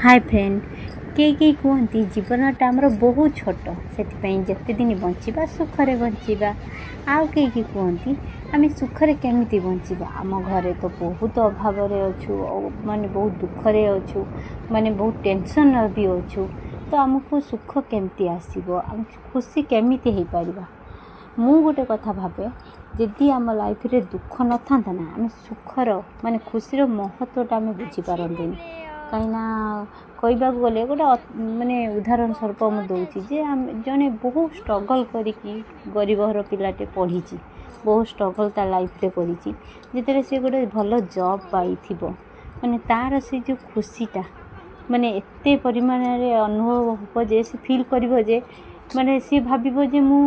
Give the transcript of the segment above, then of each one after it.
ହାଏ friend, କେହି କେହି କୁହନ୍ତି ଜୀବନଟା ଆମର ବହୁତ ଛୋଟ, ସେଥିପାଇଁ ଯେତେ ଦିନ ବଞ୍ଚିବା ସୁଖରେ ବଞ୍ଚିବା। ଆଉ କେହି କେହି କୁହନ୍ତି, ଆମେ ସୁଖରେ କେମିତି ବଞ୍ଚିବା? ଆମ ଘରେ ତ ବହୁତ ଅଭାବରେ ଅଛୁ, ମାନେ ବହୁତ ଦୁଃଖରେ ଅଛୁ, ମାନେ ବହୁତ ଟେନସନ୍ରେ ବି ଅଛୁ। ତ ଆମକୁ ସୁଖ କେମିତି ଆସିବ? ଆମେ ଖୁସି କେମିତି ହେଇପାରିବା? ମୁଁ ଗୋଟେ କଥା ଭାବେ, ଯଦି ଆମ ଲାଇଫ୍ରେ ଦୁଃଖ ନଥାନ୍ତା ନା, ଆମେ ସୁଖର ମାନେ ଖୁସିର ମହତ୍ତ୍ୱଟା ଆମେ ବୁଝିପାରନ୍ତେନି। କାହିଁକିନା କହିବାକୁ ଗଲେ ଗୋଟେ ମାନେ ଉଦାହରଣ ସ୍ୱରୂପ ମୁଁ ଦେଉଛି ଯେ ଆମେ ଜଣେ ବହୁତ ଷ୍ଟ୍ରଗଲ୍ କରିକି ଗରିବ ଘର ପିଲାଟେ ପଢ଼ିଛି, ବହୁତ ଷ୍ଟ୍ରଗଲ୍ ତା ଲାଇଫ୍ରେ କରିଛି। ଯେତେବେଳେ ସେ ଗୋଟେ ଭଲ ଜବ୍ ପାଇଥିବ, ମାନେ ତା'ର ସେ ଯେଉଁ ଖୁସିଟା ମାନେ ଏତେ ପରିମାଣରେ ଅନୁଭବ ହେବ ଯେ ସେ ଫିଲ୍ କରିବ ଯେ ମାନେ ସିଏ ଭାବିବ ଯେ ମୁଁ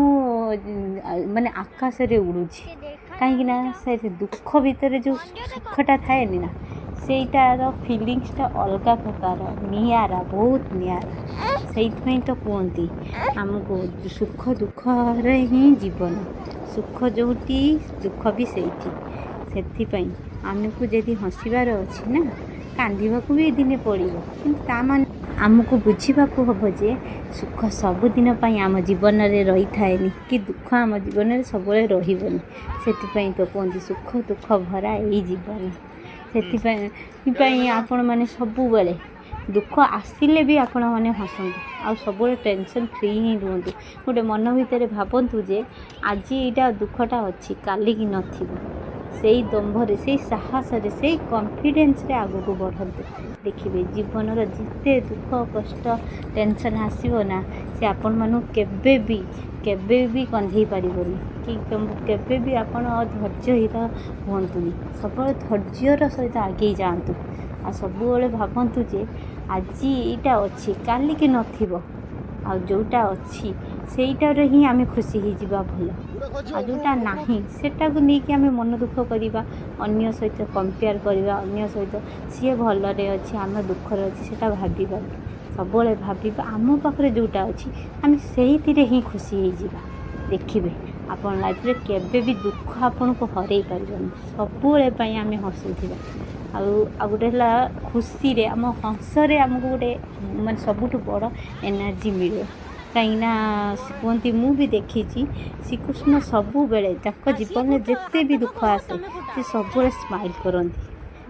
ମାନେ ଆକାଶରେ ଉଡ଼ୁଛି। କାହିଁକିନା ସେ ଦୁଃଖ ଭିତରେ ଯେଉଁ ସୁଖଟା ଥାଏନି ନା, ସେଇଟାର ଫିଲିଙ୍ଗସଟା ଅଲଗା ପ୍ରକାର, ନିଆରା, ବହୁତ ନିଆରା। ସେଇଥିପାଇଁ ତ କୁହନ୍ତି ଆମକୁ ସୁଖ ଦୁଃଖରେ ହିଁ ଜୀବନ, ସୁଖ ଯେଉଁଠି ଦୁଃଖ ବି ସେଇଠି। ସେଥିପାଇଁ ଆମକୁ ଯଦି ହସିବାର ଅଛି ନା, କାନ୍ଦିବାକୁ ବି ଦିନେ ପଡ଼ିବ। କିନ୍ତୁ ତା ମାନେ ଆମକୁ ବୁଝିବାକୁ ହେବ ଯେ ସୁଖ ସବୁଦିନ ପାଇଁ ଆମ ଜୀବନରେ ରହିଥାଏନି କି ଦୁଃଖ ଆମ ଜୀବନରେ ସବୁବେଳେ ରହିବନି। ସେଥିପାଇଁ ତ କୁହନ୍ତି ସୁଖ ଦୁଃଖ ଭରା ଏଇ ଜୀବନ। ସେଥିପାଇଁ ଆପଣମାନେ ସବୁବେଳେ ଦୁଃଖ ଆସିଲେ ବି ଆପଣମାନେ ହସନ୍ତୁ ଆଉ ସବୁବେଳେ ଟେନସନ୍ ଫ୍ରି ହିଁ ରୁହନ୍ତୁ। ଗୋଟେ ମନ ଭିତରେ ଭାବନ୍ତୁ ଯେ ଆଜି ଏଇଟା ଦୁଃଖଟା ଅଛି, କାଲିକି ନଥିବ। ସେଇ ଦମ୍ଭରେ, ସେଇ ସାହସରେ, ସେଇ କନଫିଡେନ୍ସରେ ଆଗକୁ ବଢ଼ନ୍ତୁ। ଦେଖିବେ ଜୀବନର ଯେତେ ଦୁଃଖ କଷ୍ଟ ଟେନସନ୍ ଆସିବ ନା, ସେ ଆପଣମାନଙ୍କୁ କେବେ ବି କେବେ ବି କନ୍ଧେଇ ପାରିବନି କି କେବେ ବି ଆପଣ ଧୈର୍ଯ୍ୟହୀନ ହୁଅନ୍ତୁନି। ସବୁବେଳେ ଧୈର୍ଯ୍ୟର ସହିତ ଆଗେଇ ଯାଆନ୍ତୁ ଆଉ ସବୁବେଳେ ଭାବନ୍ତୁ ଯେ ଆଜି ଏଇଟା ଅଛି, କାଲିକି ନଥିବ। ଆଉ ଯେଉଁଟା ଅଛି ସେଇଟାରେ ହିଁ ଆମେ ଖୁସି ହେଇଯିବା ଭଲ। ଆଉ ଯେଉଁଟା ନାହିଁ ସେଟାକୁ ନେଇକି ଆମେ ମନ ଦୁଃଖ କରିବା, ଅନ୍ୟ ସହିତ କମ୍ପେୟାର କରିବା, ଅନ୍ୟ ସହିତ ସିଏ ଭଲରେ ଅଛି ଆମେ ଦୁଃଖରେ ଅଛି ସେଇଟା ଭାବିବାନି। ସବୁବେଳେ ଭାବିବା ଆମ ପାଖରେ ଯେଉଁଟା ଅଛି ଆମେ ସେଇଥିରେ ହିଁ ଖୁସି ହେଇଯିବା। ଦେଖିବେ ଆପଣ ଲାଇଫ୍ରେ କେବେ ବି ଦୁଃଖ ଆପଣଙ୍କୁ ହରେଇ ପାରିବନି। ସବୁବେଳେ ପାଇଁ ଆମେ ହସୁଥିବା। ଆଉ ଆଉ ଗୋଟେ ହେଲା ଖୁସିରେ ଆମ ହସରେ ଆମକୁ ଗୋଟେ ମାନେ ସବୁଠୁ ବଡ଼ ଏନର୍ଜି ମିଳେ। କାହିଁକିନା କୁହନ୍ତି, ମୁଁ ବି ଦେଖିଛି, ଶ୍ରୀକୃଷ୍ଣ ସବୁବେଳେ ତାଙ୍କ ଜୀବନରେ ଯେତେ ବି ଦୁଃଖ ଆସେ ସେ ସବୁବେଳେ ସ୍ମାଇଲ୍ କରନ୍ତି।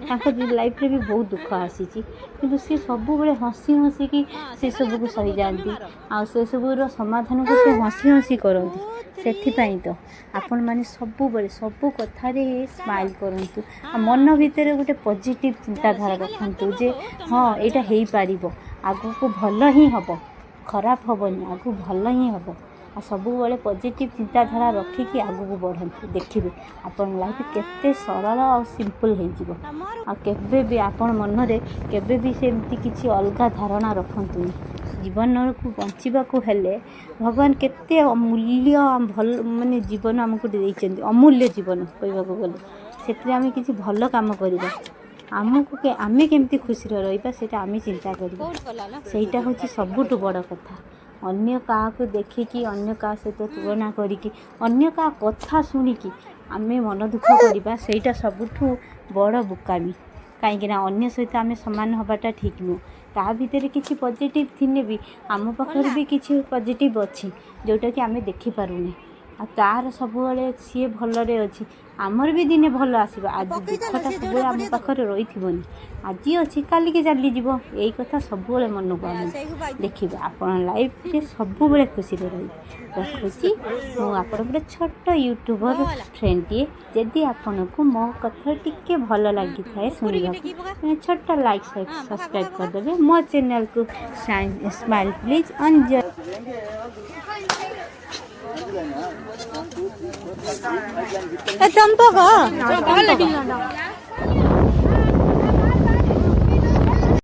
ତାଙ୍କ ଲାଇଫ୍ରେ ବି ବହୁତ ଦୁଃଖ ଆସିଛି, କିନ୍ତୁ ସିଏ ସବୁବେଳେ ହସି ହସିକି ସେସବୁକୁ ସହିଯାଆନ୍ତି ଆଉ ସେସବୁର ସମାଧାନକୁ ସେ ହସି ହସି କରନ୍ତି। ସେଥିପାଇଁ ତ ଆପଣମାନେ ସବୁବେଳେ ସବୁ କଥାରେ ସ୍ମାଇଲ୍ କରନ୍ତୁ ଆଉ ମନ ଭିତରେ ଗୋଟେ ପଜିଟିଭ୍ ଚିନ୍ତାଧାରା ରଖନ୍ତୁ ଯେ ହଁ, ଏଇଟା ହେଇପାରିବ, ଆଗକୁ ଭଲ ହିଁ ହେବ, ଖରାପ ହେବନି, ଆଗକୁ ଭଲ ହିଁ ହେବ। ଆଉ ସବୁବେଳେ ପଜିଟିଭ୍ ଚିନ୍ତାଧାରା ରଖିକି ଆଗକୁ ବଢ଼ନ୍ତୁ। ଦେଖିବେ ଆପଣଙ୍କ ଲାଇଫ୍ କେତେ ସରଳ ଆଉ ସିମ୍ପଲ୍ ହେଇଯିବ। ଆଉ କେବେ ବି ଆପଣ ମନରେ କେବେ ବି ସେମିତି କିଛି ଅଲଗା ଧାରଣା ରଖନ୍ତୁନି। ଜୀବନକୁ ବଞ୍ଚିବାକୁ ହେଲେ ଭଗବାନ କେତେ ମୂଲ୍ୟ ଭଲ ମାନେ ଜୀବନ ଆମକୁ ଦେଇଛନ୍ତି, ଅମୂଲ୍ୟ ଜୀବନ କହିବାକୁ ଗଲେ। ସେଥିରେ ଆମେ କିଛି ଭଲ କାମ କରିବା, ଆମକୁ ଆମେ କେମିତି ଖୁସିରେ ରହିବା ସେଇଟା ଆମେ ଚିନ୍ତା କରିବା। ସେଇଟା ହେଉଛି ସବୁଠୁ ବଡ଼ କଥା। ଅନ୍ୟ କାହାକୁ ଦେଖିକି, ଅନ୍ୟ କାହା ସହିତ ତୁଳନା କରିକି, ଅନ୍ୟ କାହା କଥା ଶୁଣିକି ଆମେ ମନ ଦୁଃଖ କରିବା, ସେଇଟା ସବୁଠୁ ବଡ଼ ବୋକାମି। କାହିଁକିନା ଅନ୍ୟ ସହିତ ଆମେ ସମାନ ହେବାଟା ଠିକ୍ ନୁହଁ। ତା ଭିତରେ କିଛି ପଜିଟିଭ୍ ଥିଲେ ବି ଆମ ପାଖରେ ବି କିଛି ପଜିଟିଭ୍ ଅଛି, ଯେଉଁଟାକି ଆମେ ଦେଖିପାରୁନେ। ଆଉ ତା'ର ସବୁବେଳେ ସିଏ ଭଲରେ ଅଛି, ଆମର ବି ଦିନେ ଭଲ ଆସିବ। ଆଜି ଦୁଃଖଟା ସବୁବେଳେ ଆମ ପାଖରେ ରହିଥିବନି, ଆଜି ଅଛି କାଲିକି ଚାଲିଯିବ। ଏଇ କଥା ସବୁବେଳେ ମନକୁ ଆଣନ୍ତୁ। ଦେଖିବେ ଆପଣ ଲାଇଫ୍ରେ ସବୁବେଳେ ଖୁସିରେ ରହିବେ। ରଖୁଛି, ମୁଁ ଆପଣଙ୍କର ଛୋଟ ୟୁଟ୍ୟୁବର ଫ୍ରେଣ୍ଡଟିଏ। ଯଦି ଆପଣଙ୍କୁ ମୋ କଥା ଟିକେ ଭଲ ଲାଗିଥାଏ ଶୁଣିବାକୁ, ଛୋଟ ଲାଇକ୍ ସବସ୍କ୍ରାଇବ୍ କରିଦେବେ ମୋ ଚ୍ୟାନେଲ୍କୁ, ସ୍ମାଇଲ୍ ପ୍ଲିଜ୍ ଅଞ୍ଜୟ। ତମ ପକ।